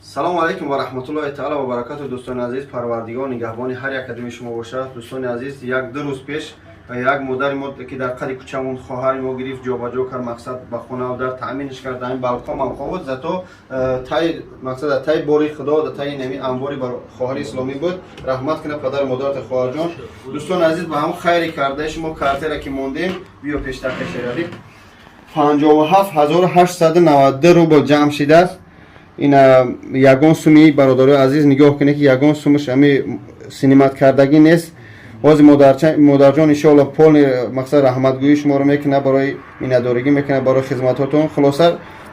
Салому алайкум ва раҳматуллоҳи таала ва баракату. Дӯстони азиз, Парвардигор нигаҳбони ҳар як кадоми шумо бошад. Дӯстони азиз, як ду рӯз пеш як модари мо, ки дар қади кӯчамон хоҳари мо гирифт, ҷобаҷо кард, мақсад, ба хона дар таъминш кард, дар балкон ҳам хоб буд, зато тай, мақсад, дар таи бори Худо, дар таи нами анвори бар хоҳари исломӣ буд. Раҳмат кунад падару модарата, хоҳарҷон. Дӯстони азиз, ба ҳамон хайри кардаи шумо, картера ки мондем, биё пештар, кашералӣ, 57 892 рубл ҷамъ шидааст. Ин ягон суми, бародарои азиз, нигоҳ кунед, ки ягон сумаш ами снимать кардагӣ нест. Ҳозир модарҷон, иншоалло, полный, мақсад, раҳматгӯии шуморо мекунад, барои миннатдоригӣ мекунад барои хизматҳотон. Хулоса,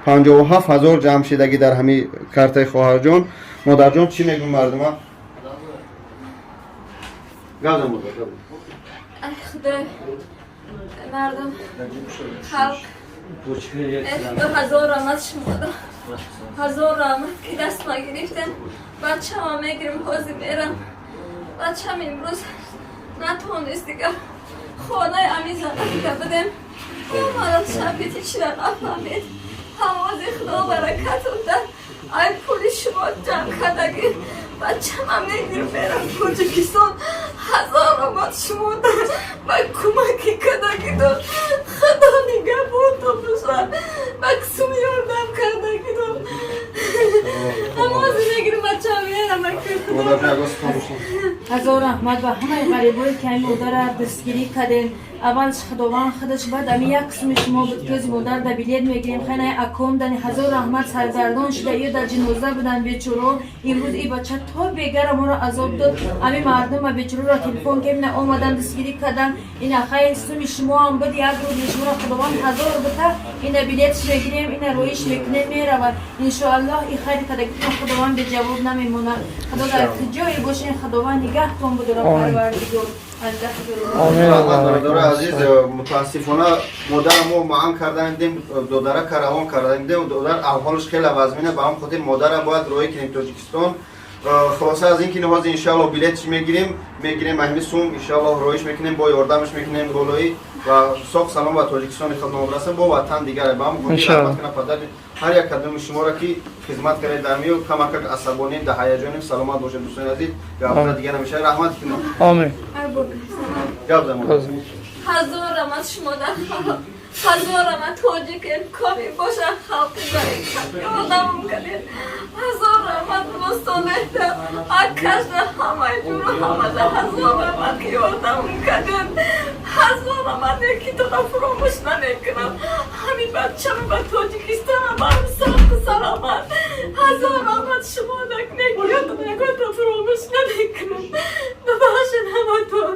57 000 ҷамъ шидагӣ дар ҳамин картаи хоҳарҷон. Модарҷон, чӣ мегӯй мардума? Гап зан, модар, гап зан. Ай Худой, мардум, халқ, ду ҳазор раҳмат шумода, ҳазор раҳмат, ки даст ма гирифтем. Бачама мегирим, ҳозир мерам. Бачам имрӯз натонист дигар. Хонаи ами занакида будем, омадам, шабити чира нафаҳмид. Ҳамози Худо баракатон дар ай пули шумо ҷамъ кардагӣ, бачама мегирим, мерам Тоҷикистон. Ҳазор раҳмат шумо ба кӯмаки кардагидон. Худо нигаҳбонтон бошад, ба кисум ёрдам кардагидон. Ҳамози мегирим, бачама, мерам. Модарҷон, ягон сухан бошад? Ҳазор раҳмат ба ҳамаи ғарибое, ки ами модара дастгирӣ кардем. Аввалш Худованд худаш, баъд ами як қисми шумо буд, ки ози модар да билет мегирем. Хайнаи аком дани, ҳазор раҳмат. Саргардон шуда, ё дар ҷиноза будан бечоро. Имрӯз и бача то бегара моро азоб дод. Ами мардума бечороро телефон кем, на омадан, дастгирӣ кардан. Ина хай, суми шумоам буд, як рӯз шуморо Худованд ҳазор бута. Ина билетш мегирем, ина роиш мекунем, меравад, иншоаллоҳ. И хайри кардагитон Худованд беҷавоб намемонад. Худо дар ҷое бошен, Худованд нигаҳтон будора, Парвардигор. Раҳмат, бародарои азиз. Мутаассифона, модарам мо маъан кардаем, додара каравон кардаем. Додар аҳволаш хеле вазмина, ба ҳам хотир модара бояд роҳӣ кунем Тоҷикистон. Хулоса, аз ин ки ҳозир, иншаалло, билетш мегирем, аҳми сум, иншаалло, роиш мекунем, бо ёрдамаш мекунем болоӣ ва соқ салом ба Тоҷикистони худ номрасем, бо ватан дигаре. Ба ҳам хотир раҳмат кунам падари ҳар як кадоми шуморо, ки хизмат кардед. Дар миё камакак асабонем, да ҳаяҷонем. Саломат бошед, дӯстони азиз. Гапза дига намешавад. Раҳмат кунам. Омин. Гап зан. Ҳазор раҳмат шумо дар, ҳазор раҳмат. Тоҷикем, коми боша, халқи ёрдамам кардед. Ҳазор раҳмат мустонеҳта, акашда, ҳамаи ҷуро, ҳамада ҳазор раҳмат, ки ёрдамам кардед. Ҳазор раҳмат, якитона фуромӯш намекунам. Ҳамин бачама ба Тоҷикистонам барам сахту саломат. Ҳазор раҳмат шумо, некиётон ягонта фуромӯш намекунам. Бабахшед ҳаматон.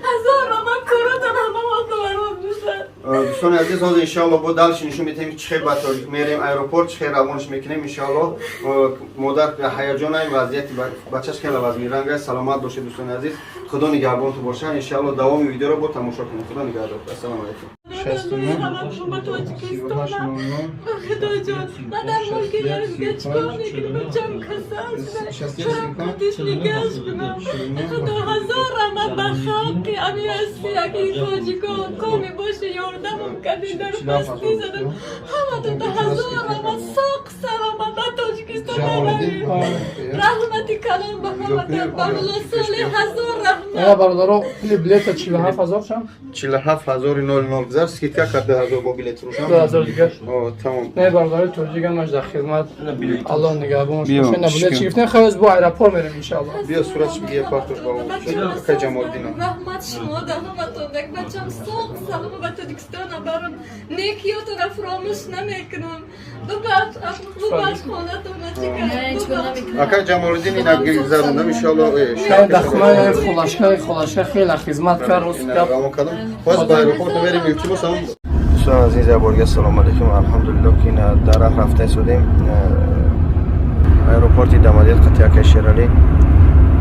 Ҳазор раҳмат, коротон ҳама вақт баром бошад. Дӯстони азиз, ҳозир, иншоалло, бо дальше нишон медиҳем, чӣ хел ба Тоҷик мерем, аэропорт чӣ хел равонш мекунем, иншоалло. Модар ҳаяҷонай, вазъияти бачаш хеле вазмиранг аст. Саломат бошед, дӯстони азиз, Худо нигаҳбонтон бошад. Иншоалло, давоми видеоро бо тамошо кунед. Худо нигаҳдор, ассалому алайкум. Ба Тоҷикистонам, Худоҷон, ман дар мулки ғарибга чикор мекунам? Бачам касал шуда, чорам қатиш нигоҳ кунам. Худо, ҳазор раҳмат ба халқи ами Россия, ки тоҷикон коми боше, ёрдамам кардед, дар пастӣ задам. Ҳаматон ҳазор раҳмат. Соқ саломат ба Тоҷикистон наравед. Раҳмати калон ба ҳаматон, ба Муллосоле ҳазор раҳмат. Яна, бародаро, пули билета 47 000 чанд? 47 000 гузар, скидка кард, 2000 бо билет фурӯшам. 2000 дигар. О, тамом. Не, бародари тоҷик ҳамаш дар хизмат, Аллоҳ нигаҳбон Биё, боша. На, билет шукр. чӣ гирифтем, хай, бо аэропорт мерем, иншаалло. Биё, суратш бигир, партош ба ака Ҷамолиддинов. Раҳмат шумо да ҳаматон. Як бачам соқ салома ба Тоҷикистона барам. Некиётона фуромӯш намекунам. Бубахш, бубахш, хонатона чӣ кардам. Ака Ҷамолиддин, ина гузарондам, иншоалло. Хай, дахмаи холашка, холашка хеле хизмат кард, рост гап. Равон кардам, боз ба аэропорт мерем, илтимос. Ҳам, дӯстони азиз, як борга ассалому алайкум. Алҳамдулилло, ки ина дар раҳ рафта истодем, аэропорти Дамадет, қати акаи Шералӣ,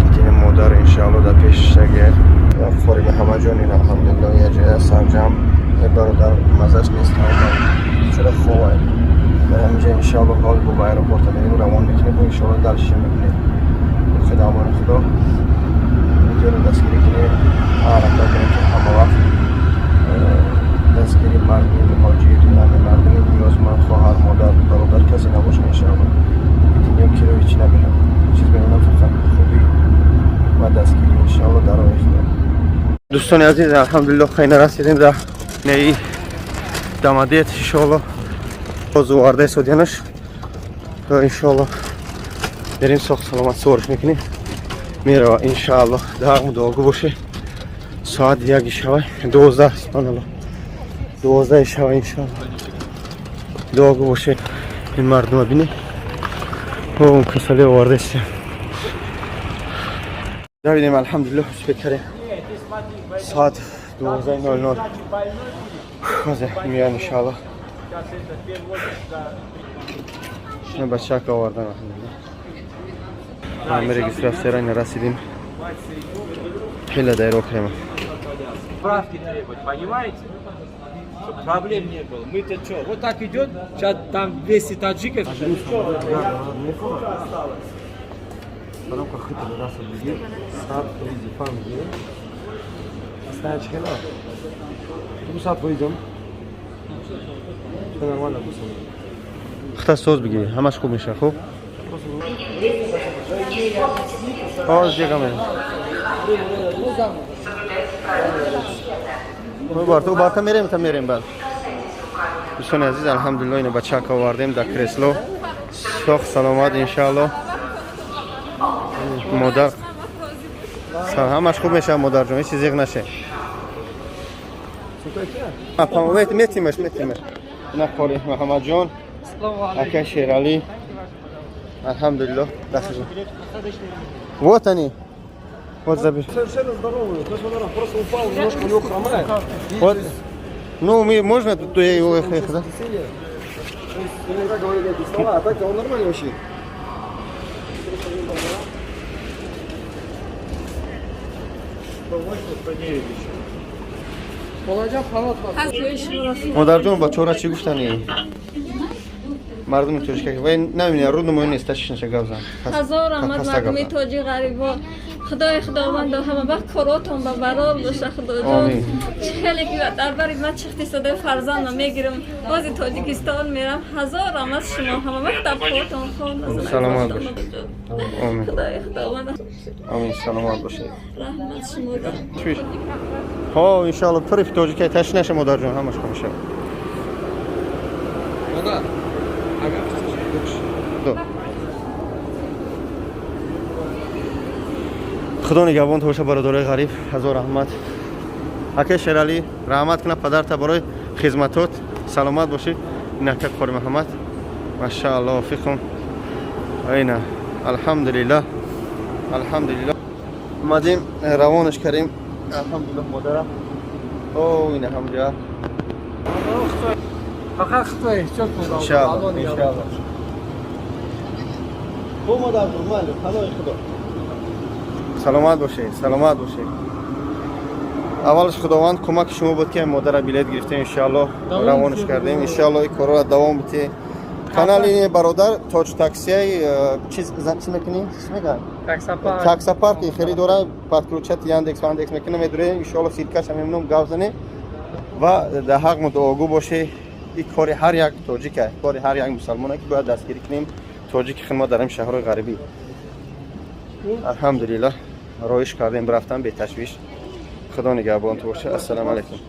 қатини модар, иншоалло, дар пешаге қори Муҳаммадҷон. Ин, алҳамдулилло, як ҷоя сарҷам. Бародар мазаш нест, чора хова дар ҳаминҷа. Иншоалло, ҳол бо ба аэропорта мерем, равон мекунем, бо, иншоалло, дальше мебинем. Худо, амони Худо. Видеоро дастгирӣ кунем, ҳаракат кунем, ки ҳама вақт дастгири мардуми муҳоҷир, яъне мардуми ниёзманд, хоҳар, модар, бародар, касе набоша, иншоалло. Дунё киро ҳеч. Дӯстони азиз, алҳамдулиллоҳ, хайна расидем дар неи Дамадет. Иншоалло, боз овардаи содиянаш. Иншоалло, берем, соқ саломат сувориш мекунем, мерава, иншоалло. Дар дуогӯ боше. Соат 1 шава, 12, субҳаналло, 12 шава, иншоалло. Дуогӯ боше. Ин мардума бинед, он касале овардаистем. Давидем, алҳамдулиллоҳ, успеть кардем. Соат 12:00 ҳозир меян, иншоалло. Ина бачака овардан, алҳамдулиллоҳ. Ҳами регистрация ра расидим. Хеле дайро кардем. Справки требовать, понимаете? Чтобы проблем не было. Мы-то что? Вот так идет, сейчас там 200 таджиков. Потом как хитро раз бигир, 100 фоизи фаҳмидӣ? Знаешь, хела? Ту 100 фоизам? Все нормально, бусам. Хта соз бигирӣ, ҳамаш хуб мешавад. Хуб, ҳоз дигаме. Барта, барта мерем, та мерем баъд. Дӯстони азиз, алҳамдулиллоҳ, ина бачака овардем дар кресло. Соқ саломат, иншаалло. Модар, ҳамаш хуб мешавад, модарҷон, ҳеч зиғ наше. Метимаш, метимаш. Ина қори Муҳаммадҷон, акай Шералӣ. Алҳамдулиллоҳ, дасташон. Вот они. Вот забери. Совершенно здоровый. То есть он просто упал, немножко у него хромает. Вот. Ну, мы, можно тут я его их, да? То есть иногда говорит эти слова, а так он нормальный вообще. Модарҷон, ба чора чӣ гуфтани? Мардуми тоҷик вай намебинад, рӯ нумоё нест, ташиш гап зан. Ҳазор раҳмат, мардуми тоҷик, ғарибо. Худои худовандо, ҳама вақт коротон ба барор боша, худоҷон. Чӣ хеле ки дар бари ман чихти садаи фарзандам мегирам, бози Тоҷикистон мерам. Ҳазор раҳмат шумо, ҳама вақт дар потон хон. Саломат бошед. Омин. Худои худованд. Омин, саломат бошед. Раҳмат шумо. Ҳо, иншоалло, пури тоҷикай ташиш наша, модарҷон, ҳамаш хуб мешавад. Модар, агар Худо нигаҳбон боша, бародарои ғариб. Ҳазор раҳмат, акай Шералӣ, раҳмат кунад падарта барои хизматот. Саломат бошӣ. Ин ака Қори Муҳаммад, машаалло, фиқум. Айна, алҳамдулиллаҳ, алҳамдулиллаҳ, омадем, равонаш кардем, алҳамдулиллаҳ, модарам. О, ина ҳамҷа. Фақат худо эҳтиёт кун. Иншаалло, иншаалло. Хуб, модарҷон, майли, паноҳи Худо. Саломат бошед, саломат бошед. Аввалаш худованд кӯмаки шумо буд, ки модара билет гирифтем, иншаалло, равонаш кардем. Иншаалло, ин корро давом битед. Канали бародар Тоҷ таксияи чиз чӣ мекунӣ, чӣ мегӯяд, таксопарк хеле дора, подключать Яндекс Яндекс мекунем, медурем, иншоалло. Ссылка ша мемонам, гап занем ва дар ҳақ дуогӯ боше. Ин кори ҳар як тоҷика, кори ҳар як мусалмона, ки бояд дастгирӣ кунем тоҷики хидмат дар ин шаҳрҳои ғарибӣ. Алҳамдулиллаҳ, роиш кардем, рафтам беташвиш. Худо нигаҳбонту боша. Ассалому алайкум.